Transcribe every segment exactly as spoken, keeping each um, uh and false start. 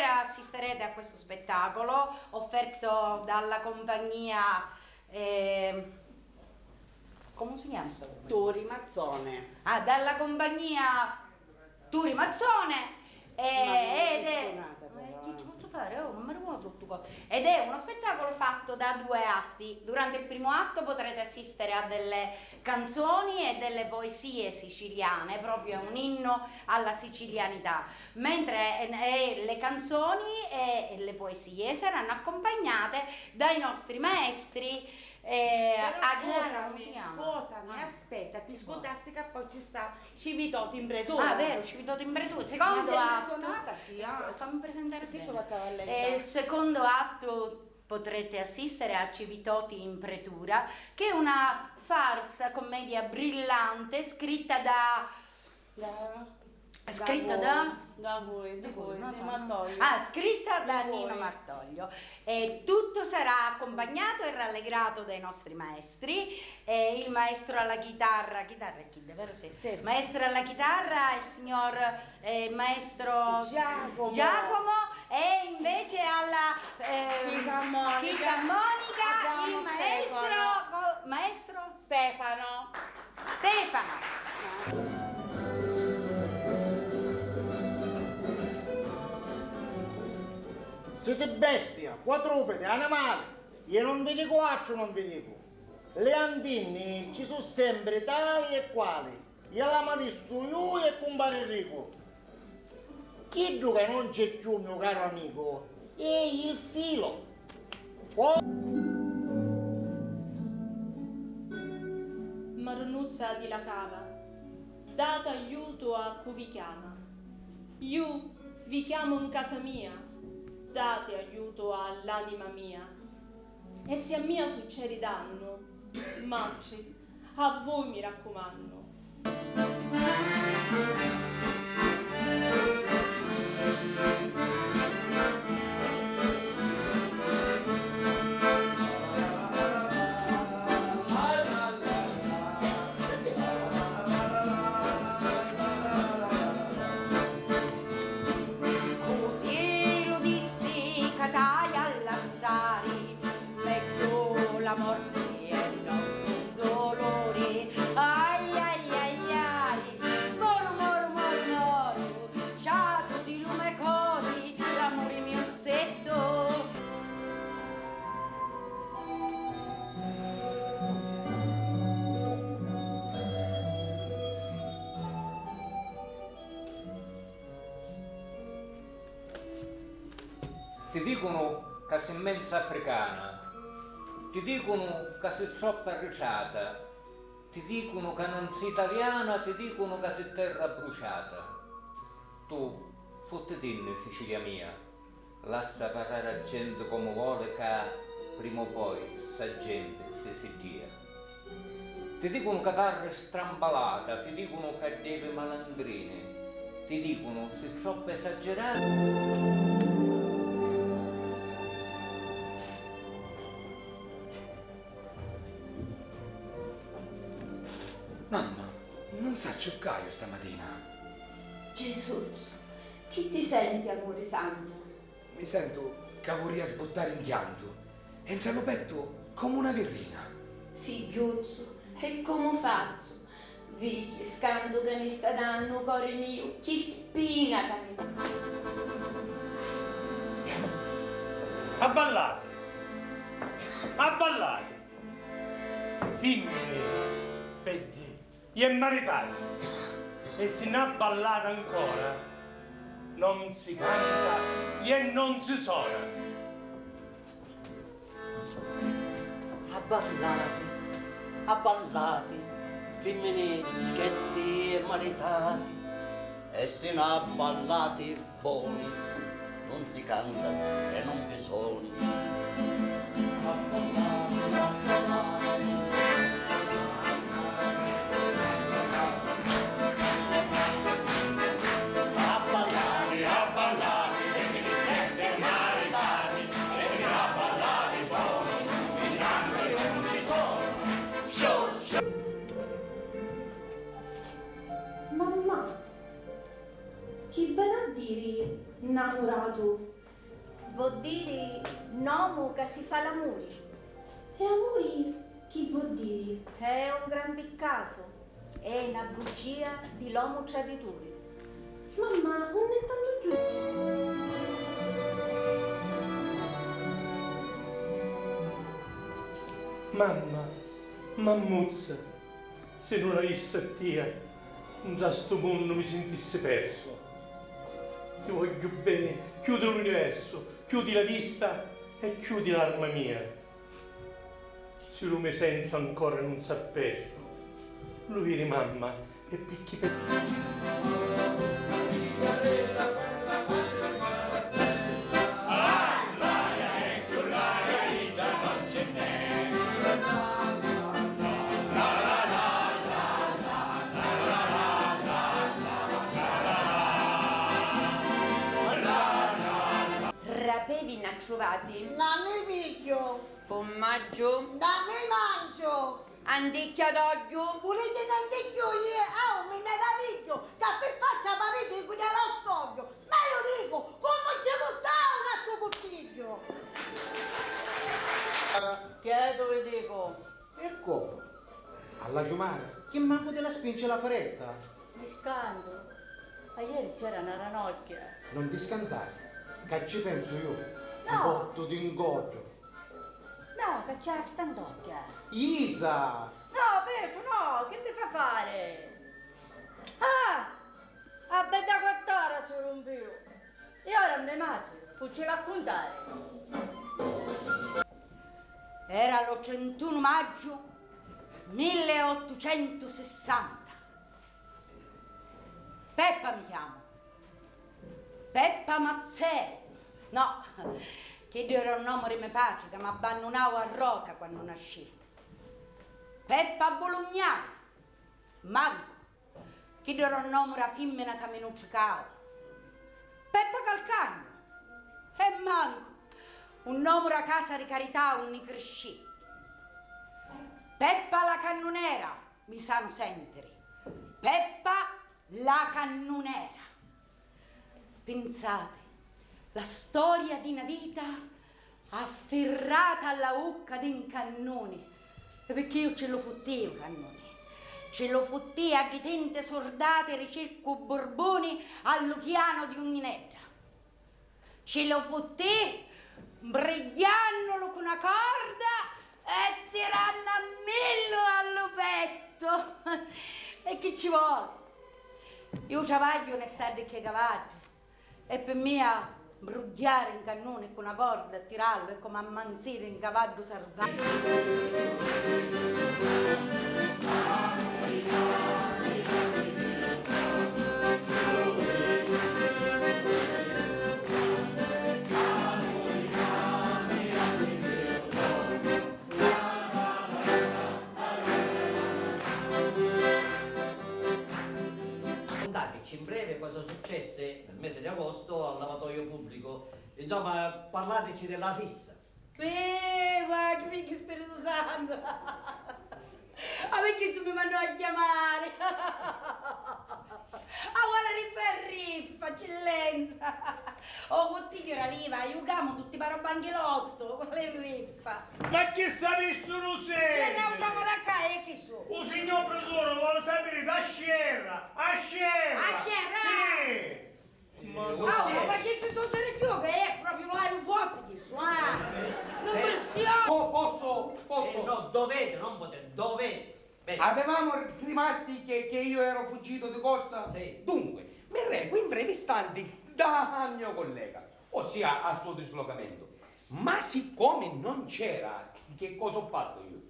Assisterete a questo spettacolo offerto dalla compagnia, eh, come si chiama sta compagnia? Turi Mazzone. Ah, dalla compagnia Turi Mazzone, eh, ed è, ma che ci posso fare? Oh, non mi ricordo tutto qua. Ed è uno spettacolo fatto da due atti. Durante il primo atto potrete assistere a delle canzoni e delle poesie siciliane, proprio un inno alla sicilianità, mentre, eh, le canzoni e, e le poesie saranno accompagnate dai nostri maestri, eh, però a Grana, come si chiama? Scusami, scusami, aspetta, ti scurdasti che poi ci sta Civitoti in pretura. Ah, vero, Civitoti in pretura. Secondo atto, sì, ah. Fammi presentare bene. Che sto facendo a leggere? Eh, il secondo atto potrete assistere a Civitoti in pretura, che è una farsa commedia brillante scritta da, da, scritta da, da voi, da voi, non lo so. Martoglio. Ah, scritta da Nino Martoglio. E tutto sarà accompagnato e rallegrato dai nostri maestri, eh, il maestro alla chitarra, chitarra è chi, davvero sì. Sì. Maestro alla chitarra, il signor, eh, maestro Giacomo. Giacomo, e invece alla, eh, fisarmonica, fisarmonica, abbiamo il maestro Stefano. Co-, maestro? Stefano. Stefano. Siti bestia, quadrupedi, animali, iu non vi dicu altru, non vi dicu. Li antinni ci su sempri tali e quali, iu l'ama vistu iu e cumpari Enricu. Chiddu ca non c'è cchiù, mio caro amico, è il filo. Oh! Marunnuzza di la cava, dati aiutu a cu vi chiama. Iu vi chiamu 'n casa mia, dati aiutu all'anima mia. E si a mia succedi dannu, matri, a vui mi raccumannu. Cu ti lu dissi ca t'haiu a lassari, megghiu la morti e non stu doluri. Ai, ai, ai, ai, moru, moru, moru, moru, ciatu di lu me cori, l'amuri miu settu. Ti dicunu ca si menza africana, ti dicunu ca si troppu arritrata, ti dicunu ca non si italiana, ti dicunu ca si terra bruciata. Tu futtitinni, Sicilia mia, lassa parrari a genti comu voli ca prima o poi ssa genti si siddia. Ti dicunu ca parri strambalata, ti dicunu ca devi malandrini, ti dicunu si troppu esagerata. Mamma, non sacciu cc'haiu stamatina. Gesuzzu, chi ti senti, amuri santu? Mi sentu ca vurria sbuttari in chiantu e ntra lu pettu comu na virrina. Figghiuzzu, e comu fazzu? Vidi chi scantu ca mi sta dannu, cori miu, chi spina ca mi. Abballati! Abballati! Fimmini beddi e maritati, e si n'abballati ancora, non si canta e non si sona. Abballati, abballati, fimmini schetti e maritati, e si n'abballati boni, non si canta e non vi soni. Abballati, abballati, fimmini schetti e maritati, e si n'abballati boni, non vi canta e non vi soni. Sciò, sciò. Mammà! Chi veni a diri na Innamuratu. Vo' diri n'omu ca si fa l'amuri. E amuri chi vo' diri? È un gran piccatu, è na bugia di l'omu tradituri. Mamma, un è tantu giustu. Mamma, mammuzza, si nun avissi a tia, ntra stu munnu mi sintissi persu. Ti vogghiu beni cchiù di l'universu, cchiù di la vista e cchiù di l'arma mia. Si lu me sensu ancora nun s'ha persu, lu viri mamma e picchì pe. Rapevi n'attruvati. Na mi pigghiu. Fummaggio. Na mi manciu. Anticchia d'ogghiu. Vuliti n'anticchiu? Iu mi meravigghiu ca pi faccia pariti cu nera sfogghiu. Ma iu dicu, comu ci purtaunu a stu cuttigghiu? Chietu vi dicu. E comu? Alla ciumara? Chi mancu ti la spinci la faretta? Mi scantu. Aieri c'era na ranocchia. Non ti scantari, ca ci pensu iu. No. Ti portu di ngoddu. No, ca c'è a stantocchia. Isa! No, Petu, no, che mi fa fare? Ah! A bedda quattara si rumpiu. E ora me matri, fucci l'accuntari. Era lo trentunu maggiu milleottucentusessanta. Peppa mi chiamo. Peppa Mazzeri. No, chiddu era un nomu di me patri ca m'abbannunau a rota quannu nascì. Peppa Bulugnari. Mancu. Chiddu era un nomu ra fimmina ca mi nutricau. Peppa Calcagnu. E mancu. Un nomu ra casa ri carità unni criscì. Peppa la cannunera, mi sanu sentiri. Peppa la cannunera. Pinsati, la storia di na vita affirrata alla ucca di 'n cannuni, e picchì iu ci lu futtii 'n cannuni, ci lu futtii a ddi tinti surdati ri circu Burbuni a lu chianu di Ugninedda. Ci lu futtii mbrigghiannulu cu na corda e tirannu a millu a lu pettu. E chi ci voli? Iu travagghiu ne staddi cchê cavaddi, e pi mia mbrugghiari 'n cannuni cu na corda e tirallu è comu ammanziri 'n cavaddu sarvagghiu. Cuntateci in breve cosa successe nel mese di agosto al lavatoio pubblico. Insomma, parlateci della rissa. Viva, chi figghiu Spiritu Santu! Ah, perché tu mi mandò a chiamare? Ah, quale riffa e riffa, eccellenza! Oh, cuttigghiu ra liva, jucamu tutti paro banchilotto, quale riffa? Ma chi sapistu lu seni? E no, ciò, da ca è chi su? U signor Pruturu voli sapiri da scerra, a scerra! A scerra? Sì! Ma, ah, ma facissi so seri chiù che è proprio l'aria forte di suonare. L'impressione. Po-, posso, posso? Eh, no, dovete, non potete, dovete. Bene. Avevamo rimasti che, che io ero fuggito di corsa? Sì. Dunque, mi reco in brevi istanti da mio collega, ossia al suo dislocamento. Ma siccome non c'era, che cosa ho fatto io?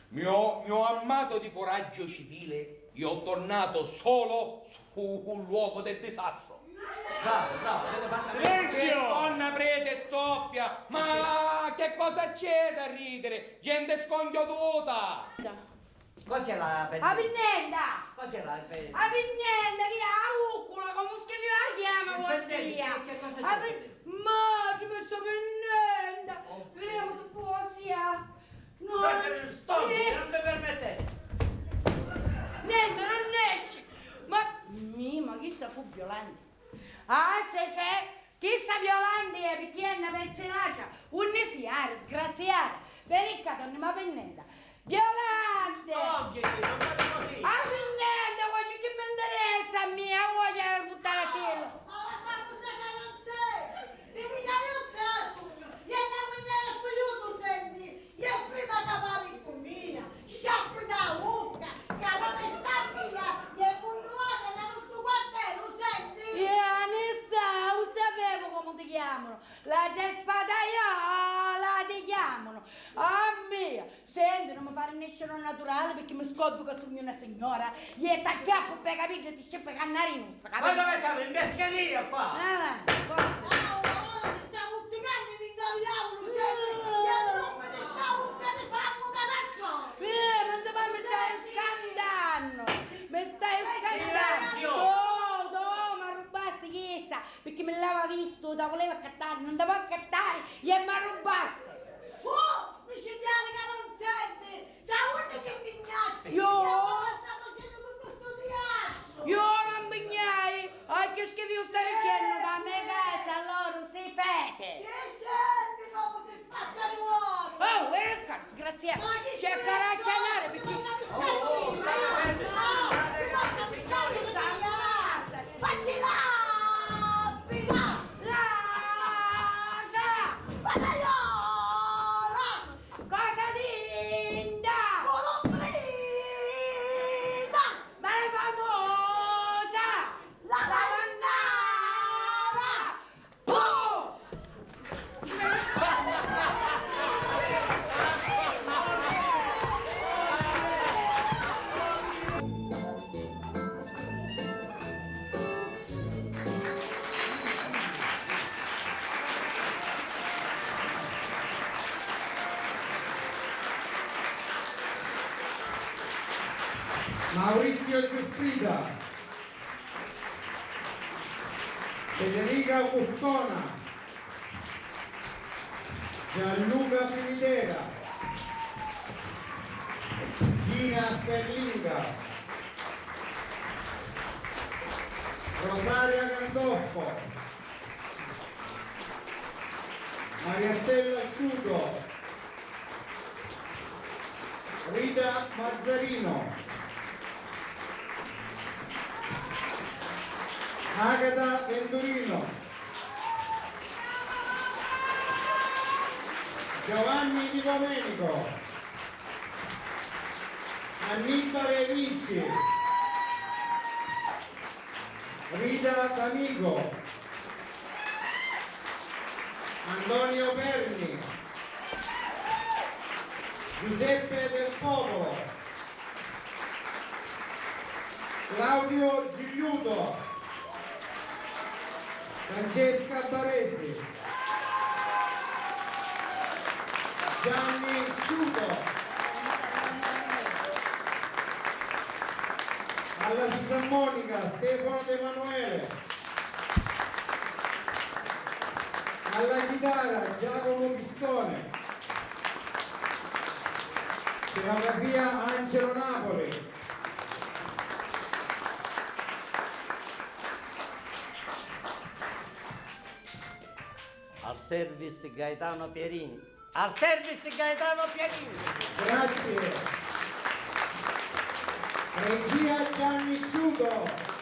Mio, mio armato di coraggio civile, io ho tornato solo sul luogo del disastro. Bravo, bravo, avete fatto bene. Silenzio! Donna prete soffia, ma che cosa c'è da ridere? Gente sconchioduta! Cos'è la pennenda? A pinnenda! Cos'è la pe- A pinnenda, chi è? A uccula, comu schifiu la chiama, vossia? Che, che cosa c'è? A pin-, ma ci penso pinnenda! Oh. Vediamo se può, sia. No, ma non ci, stop, eh, non mi permettete! Niente, non esce! Ma, mi, ma chissa fu violenta! Ah, se, se, chi Pienna pezzi lacia, unni si, ah, disgraziata? Veni ccà, torni ma pinnenta. Violante! Togliti, non fate così! Ah, pinnenta, voglio chi mi interessa a mia, voglio la puttana. Ah, ma la fa cosa che non c'è! Mi dica io caso, io cammino e figliuto, senti, io prima che parli con mia, sciacquati a vucca, che non è stata mia, io puntuale, mi ha rotto quattro, senti? Io, Anista, lo sapemo come ti chiamano. La Cespataiola ti chiamano! Ah mia! Senti, non mi fari nesciri naturali, picchì mi scordu ca sugnu na signora. Iè, t'acchiappu ppi capiddi e ti scippu i cannari nostri, capito? Ma dove siamo? In pescheria qua! Ah, forza! Ciao, ora ti sta muzzicannu, mi indoviavu lu senti, e dopo ti sta vucca di fangu da caccione! Eh, non ti parli, mi stai scantannu! Mi stai scantannu! Silenzio! Oh, oh, ma rubbasti chissa! Picchì mi l'ava vistu, ta vuleva accattari, non ta vo' accattari, e m'arrubbasti! Fu! Micidiali ca non senti! Sa unni si mpignasti? Io? E ora sta facennu tuttu stu tiatru! Io non mpignai! Ah, chi schifiu sta dicennu ca a me casa loro si fete! Si senti comu si fa ca loro! Oh, e ca disgraziata! Ma chi senti? Cercarà a chiamare picchì... Facci la vita! Lacia! Spadaiola! Cosa tinta! Pulupprita! Malefamosa! La mannara! Puh! Maurizio Giuffrida, Federica Custona, Gianluca Pimitera, Gina Sperlinga, Rosaria Gandolfo, Maria Stella Sciuto, Rita Mazzarino, Agata Venturino, Giovanni Di Domenico, Annibale Vinci, Rita D'Amico, Antonio Perni, Giuseppe Del Popolo, Claudio Gigliuto, Francesca Baresi, Gianni Sciuto, alla fisarmonica Stefano De Emanuele, alla chitarra Giacomo Pistone, scenografia Angelo Napoli. Al service Gaetano Pierini. Al service Gaetano Pierini. Grazie. Regia Gianni Sciuto.